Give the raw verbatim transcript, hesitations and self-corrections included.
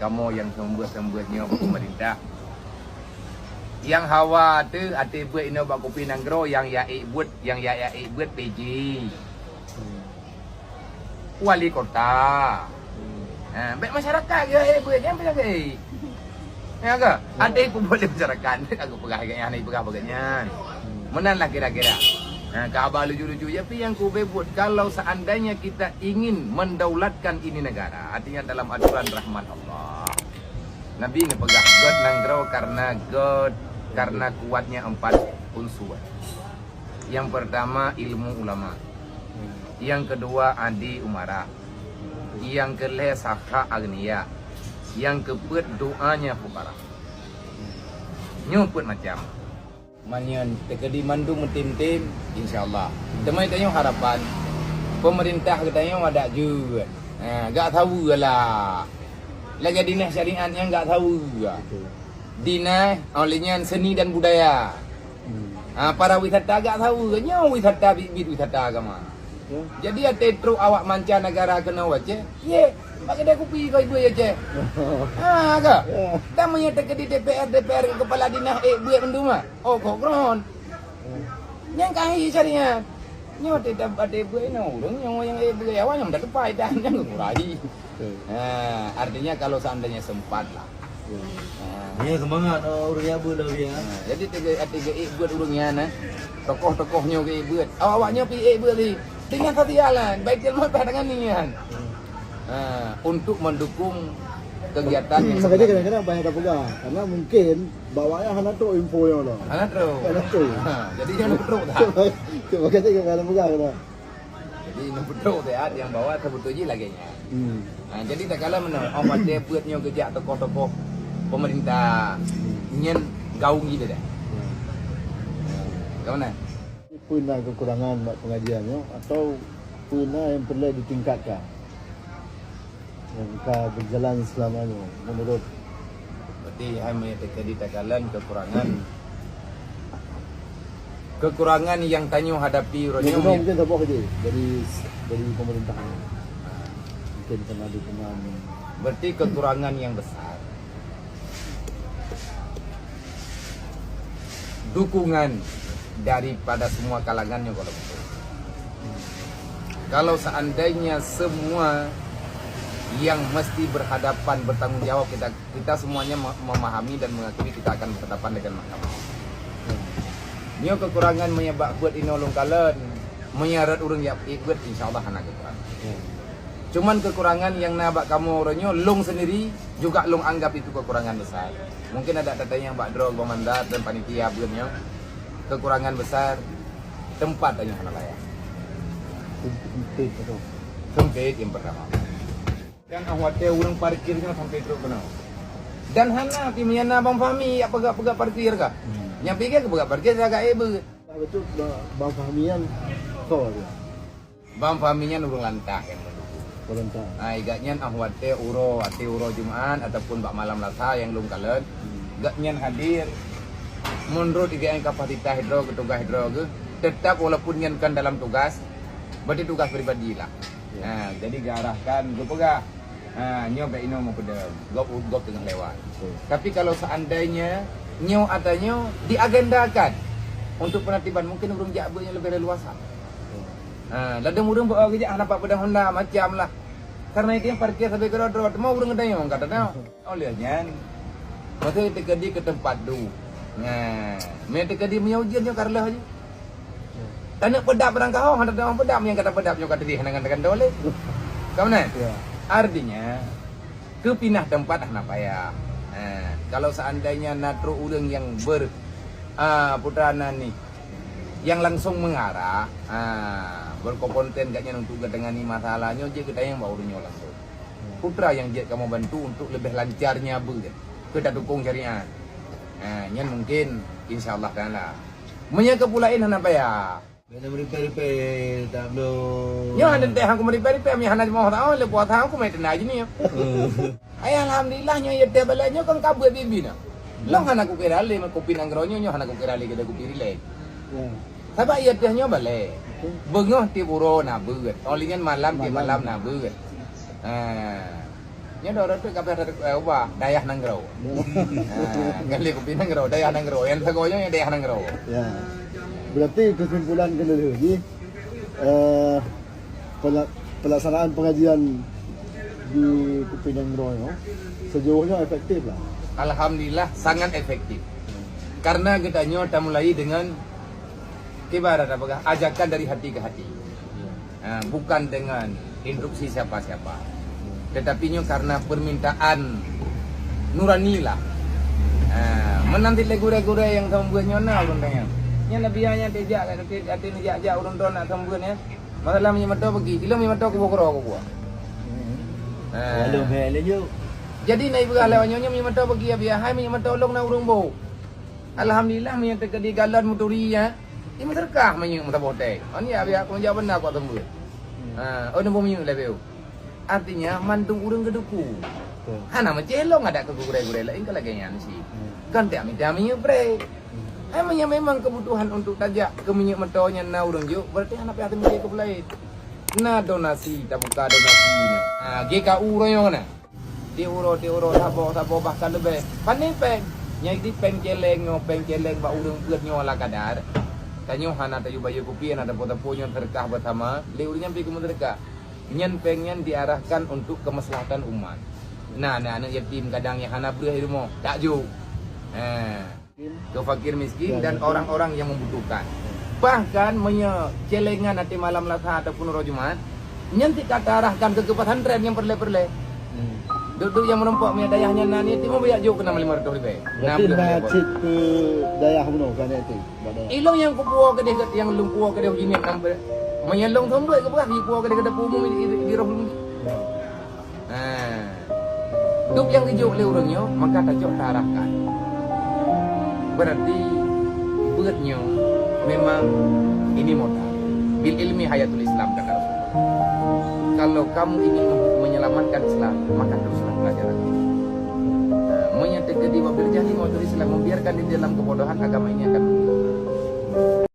Kamoe nyang seumeubeuet-seumeubeuet nyoe bak peumeurintah. Nyang hawa teuh até beuet inoe bak kupi nanggroe nyang ya ék buet, nyang ya, ya ék buet P J. Wali kota. Ha, bèk masyarakat geuh ék beuet, nyang peugah ék. Ya ke? Até kubuet lé masyarakat, bèk aku peugah geuh nyan, peugah beuet nyan. Meunan lah kira-kira. Ha, ka haba lucu-lucu, tapi nyang kubeuet, kalau seandainya kita ingin mendaulatkan ini negara, artinya dalam aturan rahmat Allah. Nabi neupeugah, "Gét nanggroe karena gét, karena kuatnya empat unsur." Yang pertama ilmu ulama. Yang kedua adi umara. Yang kelhèe sakha agniya. Yang keupeuet doanya fukara. Nyoe peuet macam. Meunyoe teukeudi mandum meutem-tem, insya Allah. Teuma tanyoe harapan, pemerintah geutanyoe adak jeuet. Ha, gak saweue lah. Lagèe dinas syariat nyang gak saweue. Betul. Dinas, oh, lé nyan seni dan budaya. Hmm. Ha, para wisata gak saweue. Nyoe wisata biet-biet wisata agama. Ya. Jadi até trok awak mancanegara keunoe u Aceh, ye, bak keudè kupi keu ibu ye Aceh. Ha, ka? Ya. Dan meunyoe teukeudi D P R, D P R kepala dinas ék beuet mandum ah. Oh, kok kron. Nyang ka hi syariat. Nyoe teutab até beuet inoe ureueng nyoe nyang ék beuet awak nyang dak tupai dan nyang kurai. Betul. Ha, artinya kalau seandainya sempat lah. Ya. Ha. Ya, semangat, oh, ureueng nyan beuet lagi, ya. Ha, jadi tiga, tiga ék beuet ureueng nyan, eh. Tokoh-tokoh nyoe ék beuet. Awak-awak nyoe pi ék beuet lagi. Dengan satu jalan, baik ilmu tangan nian. Ha, untuk mendukung kegiatan yang makanya sebenarnya. Kadang-kadang banyak terpegang. Karena mungkin bawahnya hana trok info yang lah. Hana trok. Hana trok. Ha, jadi jangan trok dah. Cuba, cuba kata kalau pegang dah. Jadi, neupeudong siat nyang bahwa seubeutôi jih lagèe nyan. Hmm. Ha, jadi, takalon meunoe, oh, watèe beuet nyoe geujak tokoh-tokoh pemerintah, hmm, nyan gaung jih dah. Hmm. Ka meunan? Peue na keukurangan bak pengajian nyoe atau peue na nyang peureulèe ditingkatkan? Nyang ka berjalan selama nyoe menurut. Berarti hai meunyoe teukeudi takalon kekurangan, kekurangan yang tanyoe hadapi uroe nyoe mungkin saboh je dari, dari pemerintah. Mungkin sama dukungan. Berarti kekurangan yang besar. Dukungan daripada semua kalangan nyoe kalau betul. Kalau seandainya semua yang mesti berhadapan, bertanggung jawab, kita, kita semuanya me-, memahami dan mengakui kita akan berhadapan dengan mahkamah. Nyoe kekurangan meunyoe bak beuet inoe lôn kalon, meunyoe rot ureueng jak ék beuet, insya Allah hana kekurangan. Cuman kekurangan nyang na bak kamoe uroe nyoe, lôn sendiri juga lôn anggap itu kekurangan besar. Mungkin ada tatanyong bak droe Bang Mandar dan panitia beuet nyoe, kekurangan besar tempat tanyoe hana layak. Sempit, betul. Sempit yang pertama. Dan ah watèe ureueng parkir nyoe sampai trok keunoe. Dan hana pih meunyo na Bang Fahmi jak peugah-peugah parkir kah? Hmm. Nyang pike keu peugah parkir siat ék beuet. Betul, Ba-, Bang Fahmi nyan soe dia? Bang Fahmi nyan ureueng Lantah nyang meunduku. Ureueng Lantah. Ha, i gobnyan ah watèe uroe, watèe uroe Jumat ataupun bak malam Lasa nyang lôn kalon, hmm, gobnyan hadir. Meunurot i gobnyan kapasitas droe geuh, tugas droe geuh, tetap walaupun nyan kon dalam tugas, berarti tugas pribadi lah. Ya. Ha, jadi geuarahkan, geupeugah, "Ha, nyoe bèk inoe meupeudeueng, gob, gob teungoh lewat." Betul. Tapi kalau seandainya nyoe ata nyoe diagendakan untuk penertiban, mungkin ureueng jak beuet nyoe leubeh leluasa. Betul. Ha, ladôm ureueng bak geujak hana pat peudeueng honda macam lah. Karena itu nyang parkir sabe keudroe-droe, teuma ureueng geutanyong ka teudeungoe. Oleh nyan, maka teukeudi keu teumpat duek. Nah, meunan teukeudi meunyoe ujeuen nyoe ka reuloh jih. Taneuk peudap barang kahong, hana teudeungoe peudap, nyang ka tapeudap nyoe ka teudeh, hana ngon takandoi lé. Ka meunan? Ya. Artinya, keu pinah teumpat hana payah. Nah, kalau seandainya na trok ureueng nyang ber-, ah, putra na ni, nyang langsung mengarah, ah, berkompeten gobnyan untuk geutangani masalah nyoe, jeuet geutanyong bak ureueng nyoe langsung. Putra nyang jeuet kamoe bantu untuk leubeh lancarnya beuet keu tatukong syariat. Ha, nyan mungkin, insya Allah taala. Meunyoe keu peue laén hana payah. Hana meuripèe-ripèe, tak bloe. Nyoe hana teuh aku meuripèe-ripèe, meunyoe hana jeumoh taun, lé puasa aku meuteuna jeunèh. Ai alhamdulillah, nyoe yue teuh balèe nyoe kon ka beuet bibi na. Lôn hana kukira lé, kupi nanggroe nyoe, nyoe hana kukira lé keu kupi rilek. Ya. Sabab yue teuh nyoe balèe. Betul. Beungoh tiep uroe na beuet. Óh lheueh nyan malam tiep malam na beuet. Ha. Nyoe dua ratus ka payah ubah dayah nanggroe. Ya. Ha, kan lé kupi nanggroe, dayah nanggroe. Nyang sagoe nyoe dayah nanggroe. Ya. Berarti kesimpulan keuneulheueh jih, eh, pela-, pelaksanaan pengajian di Kupi Nanggroe nyoe sejauh nyoe efektif lah. Alhamdulillah, sangat efektif. Karena geutanyoe tamulai dengan, ibarat apa, ajakan dari hati ke hati. Ha, bukan dengan instruksi siapa-siapa. Tetapi nyoe karena permintaan nurani lah. Ha, meunan cit lé gurée-gurée nyang seumeubeuet nyoe na ureuëng tanyoe. Nyan Nabi nyang teuh jak, teuh, teuh jak-jak ureuëng droe nak seumeubeuet nyan. Masalah minyeuk moto bagi, ilong minyeuk moto kubu keudroe kubu. Ha. Lalu bèk laju. Jadi na ipeugah lewat nyoe, nyoe minyeuk moto bagi, Abi, hai minyeuk moto lôn na ureuëng boh. Alhamdulillah, minyeuk teukeudi galon meuturi, ya. Di meuseudeukah minyeuk meusaboh teng. Oh, ni, Abi, aku jak benda kuat seumeubeuet. Ha, oh, neuboh minyeuk lé beu. Artinya, mandum ureuëng geudukung. Betul. Hana meucéh lôn adak keu gurée-gurée laén keu lagée nyan cit. Hmm. Kan tak mita minyeuk brek. Hmm. Hai, meunyoe memang kebutuhan untuk tajak keu minyeuk moto nyan na ureuëng jok, berarti hana payah teumeucéh keu peulaén. Na donasi, tabuka donasi nyoe. Ha, G K U royong na. Tiep uroe, tiep uroe, saboh, saboh, bahkan leubeh. Pané péng. Nyang di péng céléng nyoe, péng céléng bak ureuëng beuet nyoe ala kadar. Tanyoe hana tayue bayeue kupi, hana tapo-tapo nyoe seudeukah beusama. Lé ureuëng nyan pi keumeuseudeukah. Nyan péng nyan diarahkan untuk kemaslahatan umat. Nah, nah, aneuk yatim kadang nyang hana breueh di rumoh, tak jok. Ha. Ke fakir miskin dan orang-orang yang membutuhkan. Bahkan meunyoe céléngan até malam Selasa ataupun uroe Jumat, nyan cit ka taarahkan keu, keu pesantren nyang peureulée-peureulée. Hmm. Duek-duek nyang meurumpok meunyoe dayah nyan na niet, timu biak jok keu nama lima ratus ribèe. Berarti na cit keu dayah bunoe, bukan yatim. Ilong nyang kupuwoe keudeh, nyang lôn puwoe keudeh jinéh sampoe. Meunyoe lôn seumeubeuet keu beurah, jipuwoe keudeh keu dapur umum di, di, di roh lôn. Ha. Duek nyang geujok lé ureuëng nyoe, maka tacok taarahkan. Berarti beuet nyoe memang ini modal. Bil ilmi hayatul Islam, kata Rasulullah. Kalau kamu ingin menyelamatkan Islam, maka teruslah belajar agama. Ha, meunyoe teukeudi wabil jahli mautul Islam, membiarkan diri dalam kebodohan, agama ini akan menghilang.